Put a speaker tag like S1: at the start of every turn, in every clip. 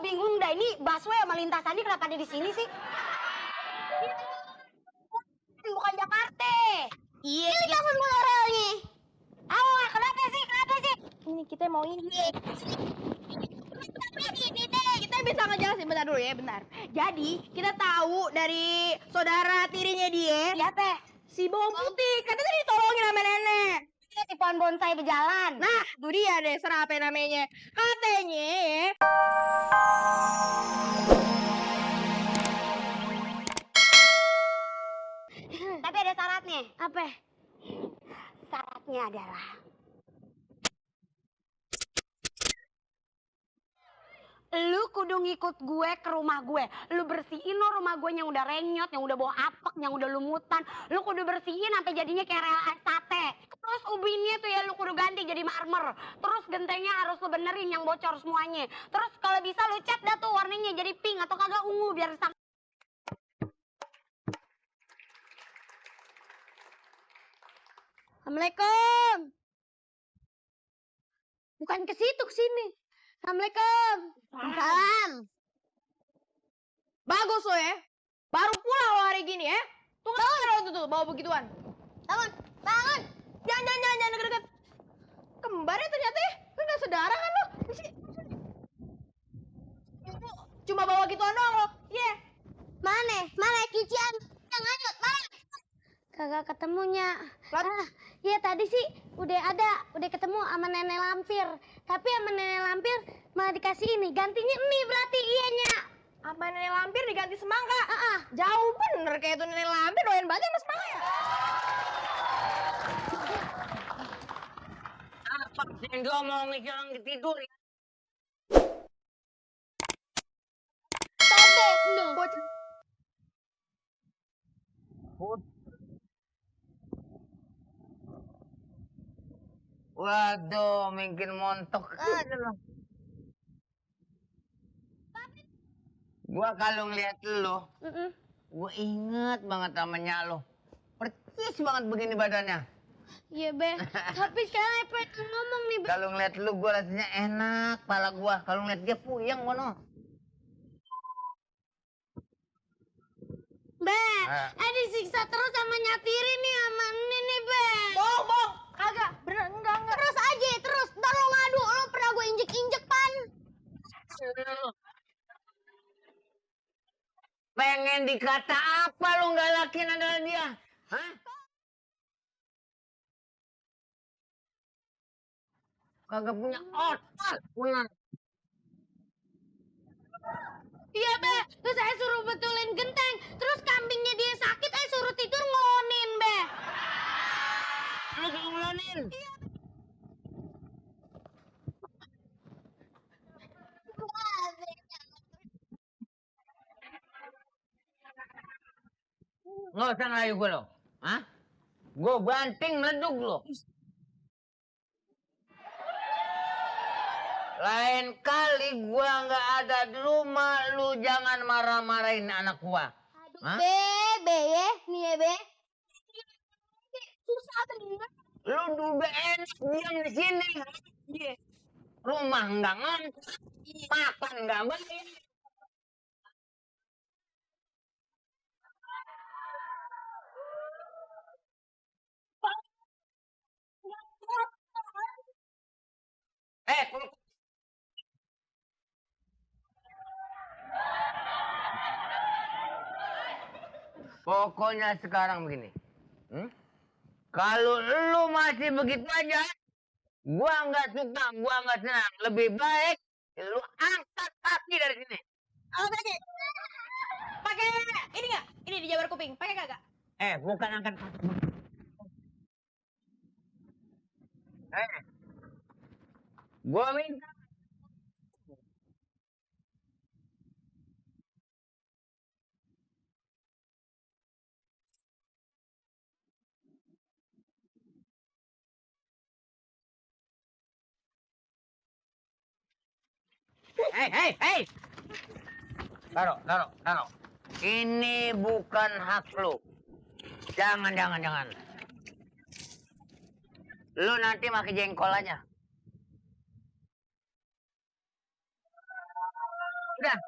S1: bingung dah, ini busway sama lintasannya kenapa ada di sini sih? Bukan Jakarta. Iya. Ini telepon monorelnya. Oh, kenapa sih? Ini kita mau ini. Ini deh, kita bisa ngejelasin bentar dulu ya, bentar. Jadi, kita tahu dari saudara tirinya dia. Ya, Teh. Si bawang putih, katanya tadi ditolongin sama nenek. Si pohon bonsai berjalan. Nah, itu dia deh, serah apa namanya. Katanya ya. Tapi ada syaratnya. Apa? Syaratnya adalah lu kudu ngikut gue ke rumah gue. Lu bersihin lo rumah gue yang udah renyot, yang udah bau apek, yang udah lumutan. Lu kudu bersihin sampai jadinya kayak rel sate. Terus ubinnya tuh ya lu kudu ganti jadi marmer. Terus gentengnya harus lu benerin yang bocor semuanya. Terus kalau bisa lu cat dah tuh warnanya jadi pink atau kagak ungu biar sama. Assalamualaikum. Bukan ke situ, ke sini. Assalamualaikum. Salam. Bagus lo ya. Baru pulang lo hari gini ya. Tunggu tuh bawa begituan. Bangun. Jangan deket-deket. Kembarnya ternyata ya. Lu gak sedara kan lo? Cuma bawa gituan doang lo. Iya. Mana cucian? Yang hanyut, mana? Kagak ketemunya. Iya tadi sih udah ketemu sama nenek lampir. Tapi sama nenek lampir malah dikasih ini, gantinya mie berarti iyanya. Sama nenek lampir diganti semangka? Jauh bener kayak itu nenek lampir doyan banget sama semangka ya.
S2: Apa sih yang diomongin orang tidur ya?
S1: Tobe, no.
S2: Waduh, mungkin montok aja loh. Gua kalau ngeliat lo, gua inget banget namanya lo. Percis banget begini badannya.
S1: Iya, Be. Tapi sekarang apa yang ngomong nih, Be?
S2: Kalau ngeliat lu, gua rasanya enak kepala gua. Kalau ngeliat dia puyeng, mono.
S1: Be, disiksa terus sama nyatiri nih sama ini nih, Be. Bohong. Kagak, bener, enggak. Terus aja, terus. Ntar lo ngadu, lo pernah gue injek-injek, Pan.
S2: Pengen dikata apa lu nggak lakin adalah dia? Hah? Kagak punya otak, bener.
S1: Iya, Be. Terus saya suruh betulin genteng. Terus kambingnya dia sakit, saya suruh tidur ngelonin, Be.
S2: Lu suruh ngelonin?
S1: Iya.
S2: Nggak usah ngelayu gue lo. Hah? Gue banting meleduk lo. Lain kali gua nggak ada di rumah, lu jangan marah-marahin anak gua. Hah?
S1: Be ya, nih ya, Be. Susah bener.
S2: Lu udah enak diam di sini.
S1: Iya.
S2: Rumah nggak ngontrak, makan nggak bayar. Pokoknya sekarang begini. Kalau lu masih begitu aja, gua nggak suka, gua nggak senang. Lebih baik lu angkat kaki dari sini.
S1: Angkat kaki. Pakai ini nggak? Ini di jabar kuping. Pakai kagak?
S2: Bukan angkat kaki. Gua minta. Hei. Taruh. Ini bukan hak lu. Jangan. Lu nanti pakai jengkol aja. Udah.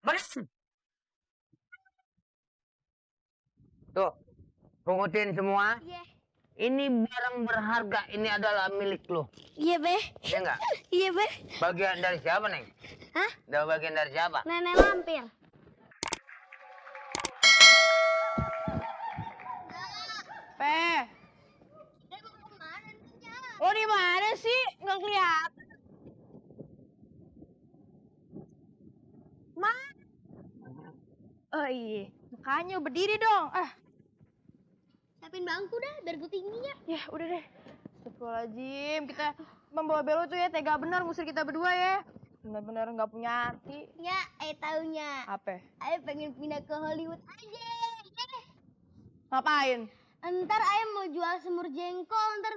S2: Beres. Tuh, pungutin semua.
S1: Iya.
S2: Ini barang berharga, ini adalah milik lo.
S1: Iya, Be.
S2: Iya enggak?
S1: Iya, Be.
S2: Bagian dari siapa, Neng?
S1: Hah?
S2: Udah bagian dari siapa?
S1: Nenek lampir.
S3: Pe, lo di mana sih? Nggak kelihatan. Ma? Oh iya, makanya berdiri dong.
S1: Siapin bangku dah, biar gue tinggi ya.
S3: Ya udah deh. Astagfirullahaladzim, kita membawa Belo tuh ya tega benar ngusir kita berdua ya. Benar-benar nggak punya hati.
S1: Ya, taunya.
S3: Apa?
S1: Pengen pindah ke Hollywood aja.
S3: Ngapain?
S1: Ntar mau jual semur jengkol, ntar.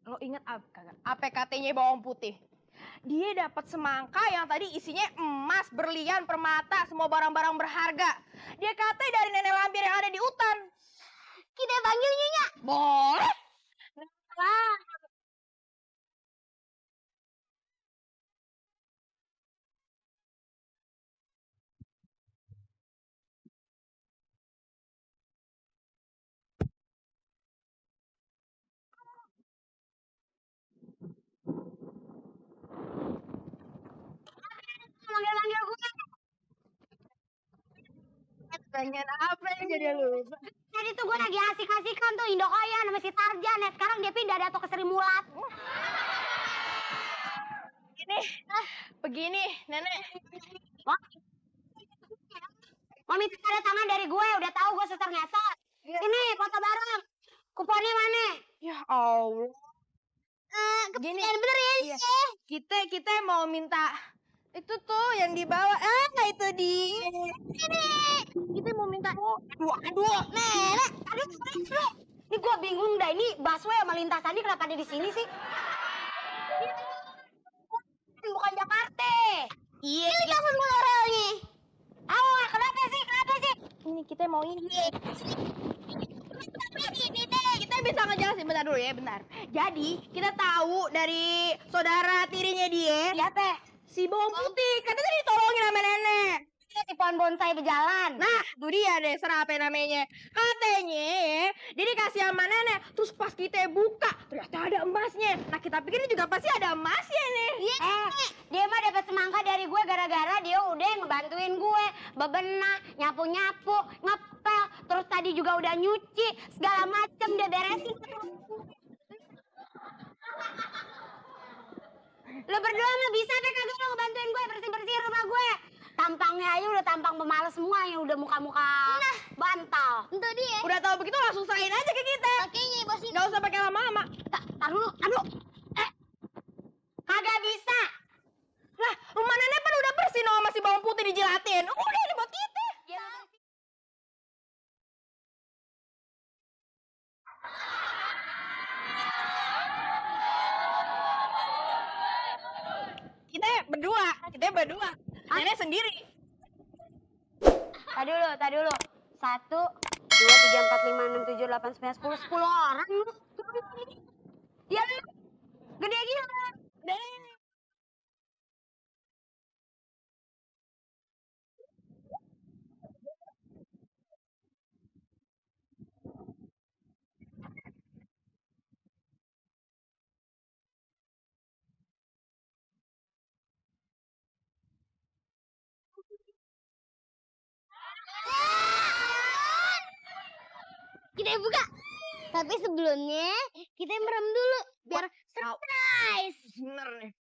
S3: Lo inget apa kagak? APKT-nya bawang putih. Dia dapat semangka yang tadi isinya emas, berlian, permata, semua barang-barang berharga. Dia katanya dari nenek lampir yang ada di hutan.
S1: Kita panggil Nyonya.
S3: Boleh? Nah,
S1: Manggil-manggil gue.
S3: pengen apa yang jadi lupa?
S1: Tadi tuh gue lagi asik-asikan tuh Indokoyan sama si Tarjan ya. Sekarang dia pindah dah tuh ke Sri Mulat.
S3: Ini, begini, nenek.
S1: Mau minta tanda tangan dari gue, udah tahu gue suster ngesot. Ini foto bareng. Kuponnya mana?
S3: Ya Allah.
S1: Gini. Yang bener ya,
S3: Iya. Kita mau minta itu tuh yang di bawah. Itu dia.
S1: Ini.
S3: Kita mau minta. Aduh.
S1: Nenek, aduh, lu. Ini gue bingung dah, ini busway sama lintasan ini kenapa ada di sini sih? Bukan Jakarta.
S3: Iya.
S1: Ini telepon monorelnya. Kenapa sih?
S3: Ini kita mau ini. Kita bisa ngejelasin bentar dulu ya, bentar. Jadi kita tahu dari saudara tirinya dia.
S1: Ya teh.
S3: Si bawang putih, katanya tadi ditolongin sama nenek.
S1: Si pohon bonsai berjalan.
S3: Nah, tuh dia deh, serah apa namanya. Katanya ya, dia dikasih sama nenek. Terus pas kita buka, ternyata ada emasnya. Nah, kita pikir ini juga pasti ada emasnya nih.
S1: Dia mah dapat semangka dari gue gara-gara dia udah ngebantuin gue bebenah, nyapu-nyapu, ngepel, terus tadi juga udah nyuci, segala macem dia beresin. Lo berdua mah bisa deh kagak lo ngebantuin gue bersih-bersih rumah gue. Tampangnya aja udah tampang pemalas semua yang udah muka-muka bantal. Itu dia.
S3: Udah tahu begitu langsung serahin aja ke kita.
S1: Pakainya bos ini.
S3: Nggak usah pakai lama-lama.
S1: Tar dulu. Kagak bisa.
S3: Lah, rumah nenek kan udah bersih no masih bawang putih dijilatin. Udah ini buat kita. Kita berdua. Nenek sendiri.
S1: Tadi dulu. 1, 2, 3, 4, 5, 6, 7, 8, 9, 10, 10 orang. Dia gede gila. Kita buka. Tapi sebelumnya kita merem dulu biar surprise.
S3: Bener nih.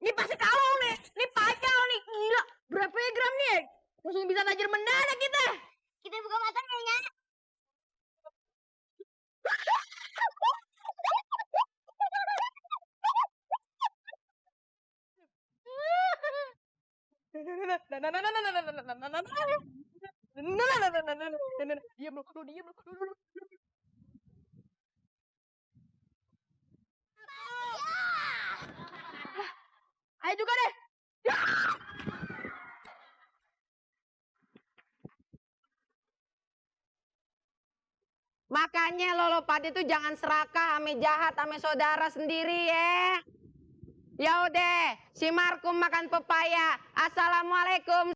S3: Ini pasti kalau nih. Ini pajal nih. Gila. Berapa ya gram nih? Langsung bisa tajir mendadak kita.
S1: Kita buka matanya ya.
S3: Diam lu. Ayo juga deh.
S4: Makanya lo pada tuh jangan serakah ame jahat ame saudara sendiri ya. Ya udah, si Markum makan pepaya. Assalamualaikum.